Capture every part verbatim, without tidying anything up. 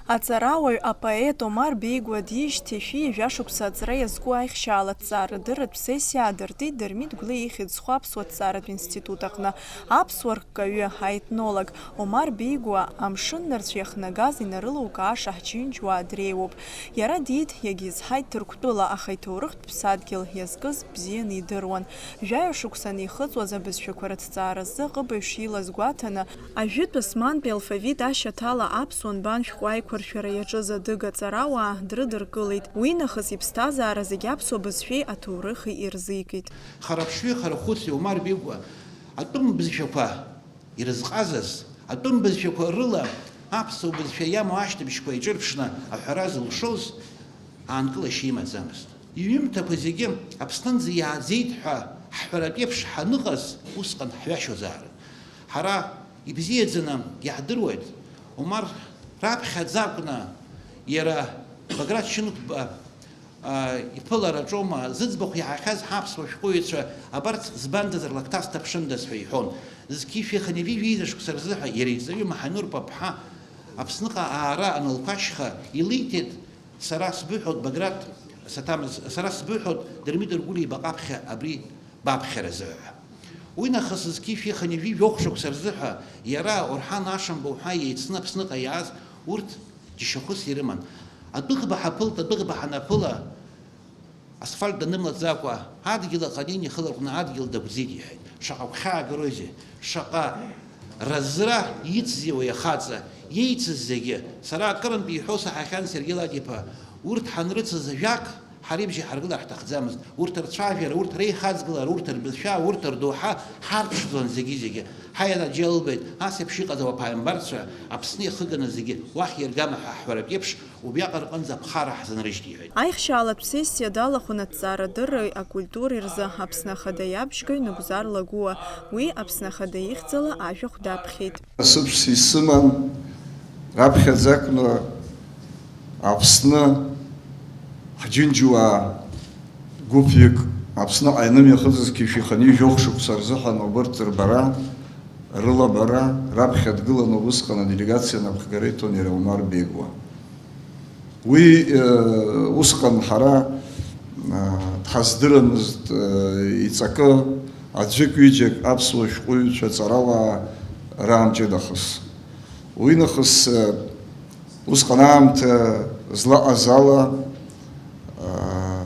Аҵарауаҩ, апоет Омар Беигәа диижьҭеи шәи жәашықәса аҵра иазку аихшьаала аҭҵаарадырратә сессиа аадыртит Дырмит Гәлиа ихьӡ зху аԥсуа ҭҵааратә институт аҟны. Аԥсуа рккаҩы, аетнолог Омар Беигәа амшын нарцә иахнагаз инарылукааша ҳџьынџьуаа дреиуоуп. Иара диит, иагьизҳаит Ҭырқәтәыла, аха иҭоурыхтә ԥсадгьыл иазкыз бзианы идыруан. Жәаҩа шықәса анихыҵуаз абызшәақәа рыҭҵааразы аҟыбаҩ шилаз гәаҭаны, Ажәытә Османтәи алфавит ашьаҭала аԥсуа нбан шәҟәы аиқәыршәара иаҿыз адыга ҵарауаа дрыдыркылеит. Уи нахыс иԥсҭазаара зегь аԥсуа бызшәеи аҭоурыхи ирзикит. Хараԥшҩы, харахәыци Омар Беигәа атәым бызшәақәа ирызҟазаз, атәым бызшәақәа рыла аԥсуа бызшәа иамоу ашьҭыбжьқәа иҿырԥшны аҳәара зылшоз аанкылашьа имаӡамызт. Иҩымҭақәа зегьы Аԥснынӡа иааӡеит ҳәа ҳҳәаратә еиԥш ҳаныҟаз, усҟан ҳҩашьозаарын. Ҳара ибзиаӡаны иаҳдыруеит, Омар раԥхьаӡа акәны иара Баграт Шьынқәба, а, иԥылараҿоума зыӡбахә иаҳахьаз ҳаԥсуа шәҟәыҩҩцәа абарҭ збандаз, рлакҭа сҭаԥшындаз ҳәа иҳәон. Зқьи шәи хынҩажәи жәеиза шықәса рзыҳәа иара иҵаҩы Маҳанур Паԥҳа Аԥсныҟа аара анылқәашьха илиҭеит. Сара сбыҳәоит, Баграт, саҭамыз, сара сбыҳәоит, Дырмит Гәлиа ибаҟа аԥхьа абри баԥхьаразы ҳәа. Уи нахыс зқьи шәи хынҩажәи жәохә шықәса рзыҳәа иара, Орҳан Ашамба уҳәа еицны Аԥсныҟа иааз урҭ џьашьахәыс ирыман. Адәыӷба ҳаԥылт, адәыӷба ҳанаԥыла, асфальт данымлаӡакәа, адгьыл аҟанин ихы ларҟәны адгьыл дагәӡит, иҳәеит. Шаҟа гәхьаагарозеи, шаҟа разра ицзи уи ахаҵа, иеицыз зегьы. Сара акырынтә иҳәо саҳахьан Сергеи Ладиԥа, урҭ ҳанрыцыз ажәак, ҳара ибжьы ҳаргылар ҳҭахӡамызт. Урҭ рцәажәара, урҭ реихаҵгылара, урҭ рбызшәа, урҭ рдоуҳа ҳарԥшӡон зегьы-зегьы. Ҳаи, анаџьалбеит, ас еиԥш иҟаз ауаԥааимбарцәа Аԥсны иахыганы зегьы уахь иргама ҳәа ҳҳәаратә еиԥш, убриаҟара рҟынӡа аԥхара ҳзынрыжьт, иҳәеит. Аихшьаалатә сессиа далахәын аҭҵаарадырреи акультуреи рзы Аԥсны Ахада иабжьгаҩ Нугзар Лагәуа. Уи Аԥсны Ахада ихьӡала ашәахә даԥхьеит. Насыԥс исыман раԥхьаӡа акәны Аԥсны ҳџьынџьуаа гәыԥҩык Аԥсныҟа ианымҩахыҵыз, зқьи жәохә шықәса рзыҳәан убырҭ рбара, рылабара, раԥхьа дгыланы убысҟан аделегациа анапхгара иҭон иара Омар Беигәа. Уи, э, усҟан ҳара, э, дҳаздырамызт, э, иҵакы аӡәык-ҩыџьак аԥсуа шәҟәыҩҩцәа ҵарауаа раамҷыдахыс. Уи нахыс, э, усҟан аамҭа злаҟаз ала, э,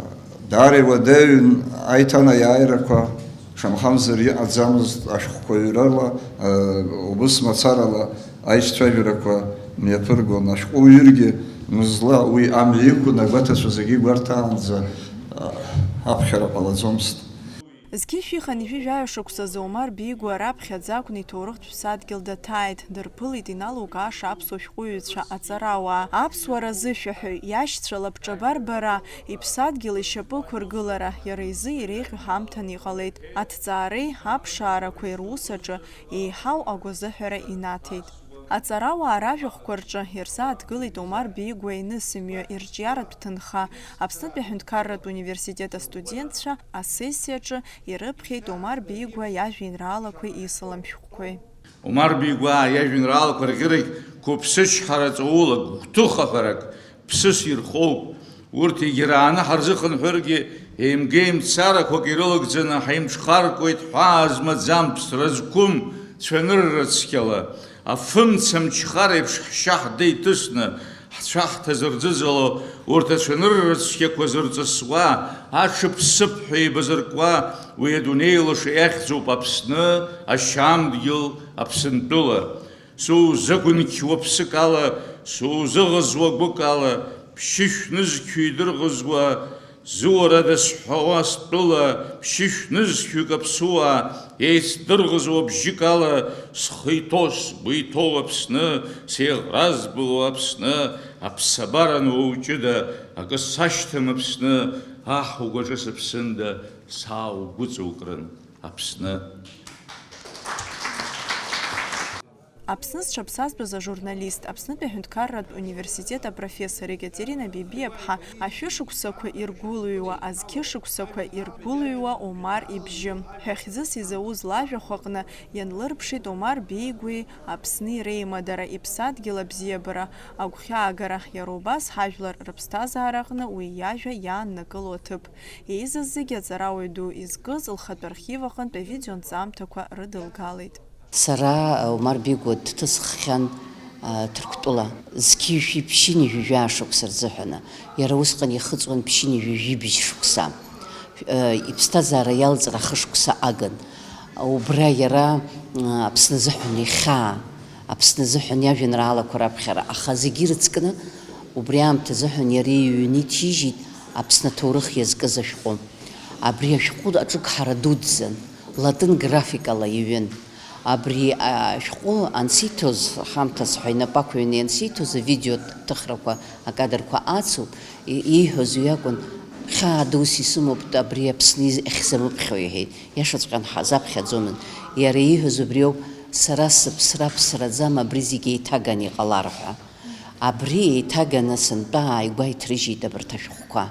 даара иуадаҩын аиҭанаиааирақәа, шамахамзар иҟаӡамызт ашәҟәқәа ҩрала, э, убыс мацарала аицәажәарақәа мҩаԥыргон. Ашәҟәыҩҩыргьы мызла уи амҩа иқәын, агәаҭацәа зегьы игәарҭаанӡа, э, аԥхьара ҟалаӡомызт. Зқьи жәшәи хынҩажәи жәаҩа шықәсазы Омар Беигәа раԥхьаӡа акәны иҭоурыхтә ԥсадгьыл даҭааит, дырԥылеит иналукааша аԥсуа шәҟәыҩҩцәа, аҵарауаа, аԥсуара зышәаҳәаҩ, иашьцәа лабҿаба рбара, иԥсадгьыл ишьапы ықәыргылара, иара изы иреиӷьу ҳамҭан иҟалеит. Аҭҵаареи аԥшаарақәеи рус аҿы еиҳау агәазыҳәара инаҭеит. Аҵарауаа ражәахәқәа рҿы ирзааҭгылеит Омар Беигәа инысымҩа, ирҿиаратә ҭынха, Аԥснытәи аҳәынҭқарратә университет астудентцәа асессиаҿы ирыԥхьеит Омар Беигәа иажәеинраалақәеи исалам шәҟәқәеи. Омар Беигәаа иажәеинраалақәа рӷьырагь қәыԥсычҳара ҵаула, гәҭыха ҳәарак, ԥсыс ирхоуп. Урҭ егьарааны ҳарзыхынҳәыргьы, еимгеимцарақәак ирылагӡаны ҳаимҽхаркуеит ҳәаа змаӡам, ԥсра зқәым, цәанырра цқьала, афымца мчхар еиԥш ҳшьа ҳда иҭысны, ҳцәа ҳҭазырӡыӡало, урҭ ацәанырра цқьақәа зырҵысуа, аҽыԥсыԥҳәа еибазыркуа, уи адунеи лаша иахьӡуп Аԥсны, ашьамдгьыл, Аԥсынтәыла. Сузыгәынқьуа ԥсык ала, сузыӷызуа гәык ала, ԥшьышә нызқьҩ идырӷызуа, зуарада сҳәауа стәыла, ԥшьышә нызқьҩык аԥсуаа, еицдырӷызуа бжьык ала, схы иҭоу, сгәы иҭоу Аԥсны, сеиӷра збылуа Аԥсны, аԥсабара ануоу ҷыда, акы сашьҭам Аԥсны, аҳ угәаҿы сыԥсында, сааугәыҵукрын Аԥсны. Аԥсны зҽаԥсазтәыз ажурналист, Аԥснытәи аҳәынҭқарратә университет апрофессор Екатерина Бебиаԥҳа, ашәышықәсақәа иргәылҩуа, азқьышықәсақәа иргәылҩуа Омар ибжьы ҳәа хьӡыс изауз лажәахә аҟны ианлырԥшит Омар Беигәеи Аԥсни реимадара, иԥсадгьыл абзиабара, агәхьаагара, иара убас ҳажәлар рыԥсҭазаара аҟны уи иажәа иааннакыло аҭыԥ. Еизаз зегьы аҵарауаҩ ду изкыз лхатә архив аҟынтә авидеонҵамҭақәа рыдылгалеит. Сара Омар Беигәа дҭысххьан, а, Ҭырқәтәыла, зқьи жәшәи ԥшьынҩажәи жәаа шықәса рзыҳәаны. Иара усҟан ихыҵуан ԥшьынҩажәи жәибжь шықәса. Э, иԥсҭазаара иалҵра ахышықәса агын. Убра иара, а, Аԥсны азыҳәан ихьаа, Аԥсны азыҳәан иажәеинраалақәа раԥхьара, аха зегьы ирыцкны, убри аамҭазыҳәан иара иҩны иҭижьит Аԥсны аҭоурых иазкыз ашәҟәы. Абри ашәҟәы аҿыгҳара дуӡӡан, латын графикала иҩын. Абри ашәҟәы ансиҭоз, ҳамҭас ҳәа инапы ақәыҩны иансиҭоз, авидео ҭыхрақәа, акадрқәа ацуп, и-, ииҳәоз уи акәын, хьаа дус исымоуп абри Аԥсны из-, ахьсымыԥхьо, иҳәеит. Иашаҵәҟьан ҳазаԥхьаӡомызт. Иара ииҳәоз убриоуп, сара сыԥсра ԥсраӡам, абри зегь еиҭаганы иҟалар ҳәа. Абри еиҭаганы сынтәа ааигәа иҭрыжьит абарҭ ашәҟәқәа.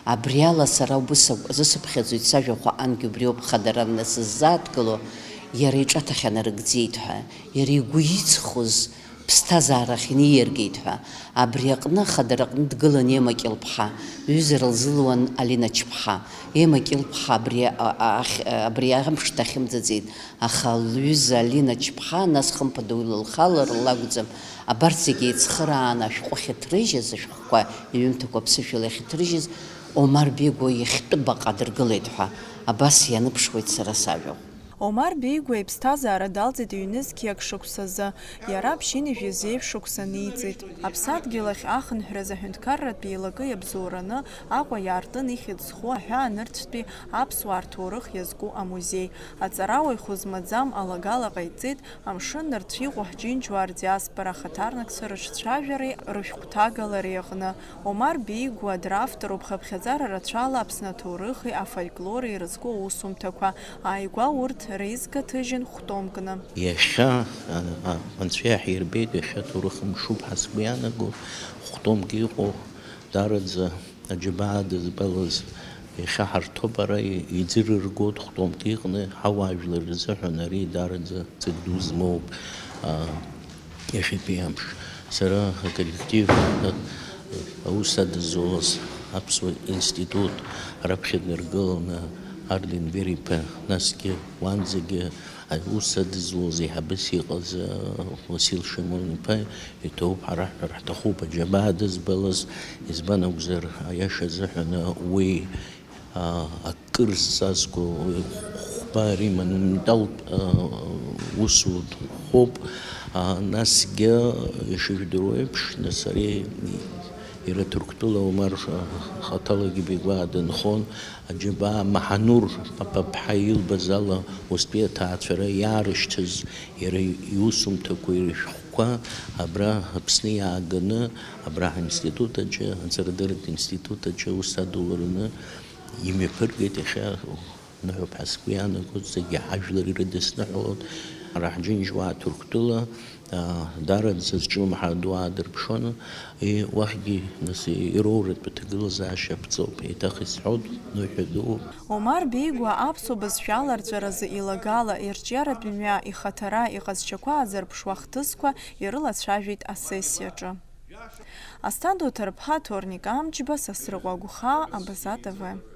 Абри ала сара убыс азысыԥхьаӡоит, сажәахә аҟангьы убриоуп хадара рны сыззааҭгыло, иара иҿаҭахьан арыгӡеит ҳәа, иара игәы иҵхоз ԥсҭазаарахь инииргеит ҳәа. Абри аҟны, ахадара аҟны дгылан Ема Кьылԥҳа, ҩызара лзылуан Алина Чԥҳа. Ема Кьылԥҳа абри а-, а-, ахь-, абри амш дахьымӡаӡеит, аха лҩыза Алина Чԥҳа, нас хымԥада уи лылхалар лакәӡам, абарҭ зегьы еицхырааны ашәҟәы ахьыҭрыжьыз, ашәҟәқәа иҩымҭақәа аԥсышәала иахьыҭрыжьыз, Омар Беигәа иахьтәы баҟа дыргылеит ҳәа, абас ианыԥшуеит сара сажәахә. Омар Беигәа иԥсҭазаара далҵит ҩнызқьи ак шықәсазы. Иара ԥшьынҩажәи зеижә шықәса ниҵит. Аԥсадгьыл ахь ахынҳәразы аҳәынҭқарратә еилакы иабзоураны Аҟәа иаартын ихьӡ зху аҳәаанырцәтәи аԥсуаа рҭоурых иазку амузеи. Аҵарауаҩ хәы змаӡам алагала ҟаиҵеит, амшын нарцә иҟоу ҳџьынџьуаа рдиаспора ахаҭарнакцәа рыҿцәажәареи рышәҟәҭагалареи аҟны. Омар Беигәа дравторуп хыԥхьаӡара рацәала Аԥсны аҭоурыхи афольклори ирызку аусумҭақәа. Ааигәа урҭ реизга ҭыжьын хә-томкны. Иахьа, а, а, анцәа иаҳирбеит, иахьа аҭоурых мшуп ҳәа сгәы иаанагоит, хә-томк иҟоу, даараӡа аџьабаа дызбалаз иахьа ҳарҭоуп ара, и-, иӡырыргоит хә-томк иҟны ҳауаажәлар рзыҳәан ари даараӡа ҵак ду змоуп, а, иахьатәи амш. Сара аколлектив, а, аус адызулаз аԥсуа институт раԥхьа днаргыланы Арден Бер-иԥа, насгьы уанӡагьы аус адызулаз еиҳабыс иҟаз, а, Уасил Шимон-иԥа иҭоуп, ҳара ҳҳәар ҳҭахуп, аџьабаа дызбалаз, избан акәзар, аиаша азыҳәан, а, уи, а, акыр зҵазкуа, уи хәба ари монументалтә, а, усура дхәуп, а, насгьы, ишыжәдыруа еиԥш, нас ари иара Ҭырқәтәыла Омар, а, хаҭалагьы Беигәаа дынхон, аџьабаа Маҳанур Папаԥҳа илбаз ала, устәи аҭаацәара иаарышьҭыз, иара иусумҭақәа, ирышәҟәқәа абра Аԥсны иааганы, абра ҳинститут аҿы, аҵарадырратә институт аҿы аус адулараны имҩаԥыргеит, иахьа ныҳәоуп ҳәа сгәы иаанагоит, зегьы ҳажәлар ирыдысныҳәалоит. Ҳара ҳџьынџьуаа Ҭырқәтәыла, аа, даараӡа зҿлымҳара ду аадырԥшуан, и, уахьгьы, нас, ироуратә аҭагылазаашьа аԥҵоуп, еиҭах исҳәоит, ныҳәа дууп. Омар Беигәа аԥсуа бызшәа аларҵәаразы илагала, ирҿиаратә мҩа, ихаҭара, иҟазшьақәа аазырԥшуа ахҭысқәа ирылацәажәеит асессиаҿы. Асҭанда Уҭарԥҳа, Ҭорник Амҷба, Сасрыҟәа Агәхаа, Абаза Т В.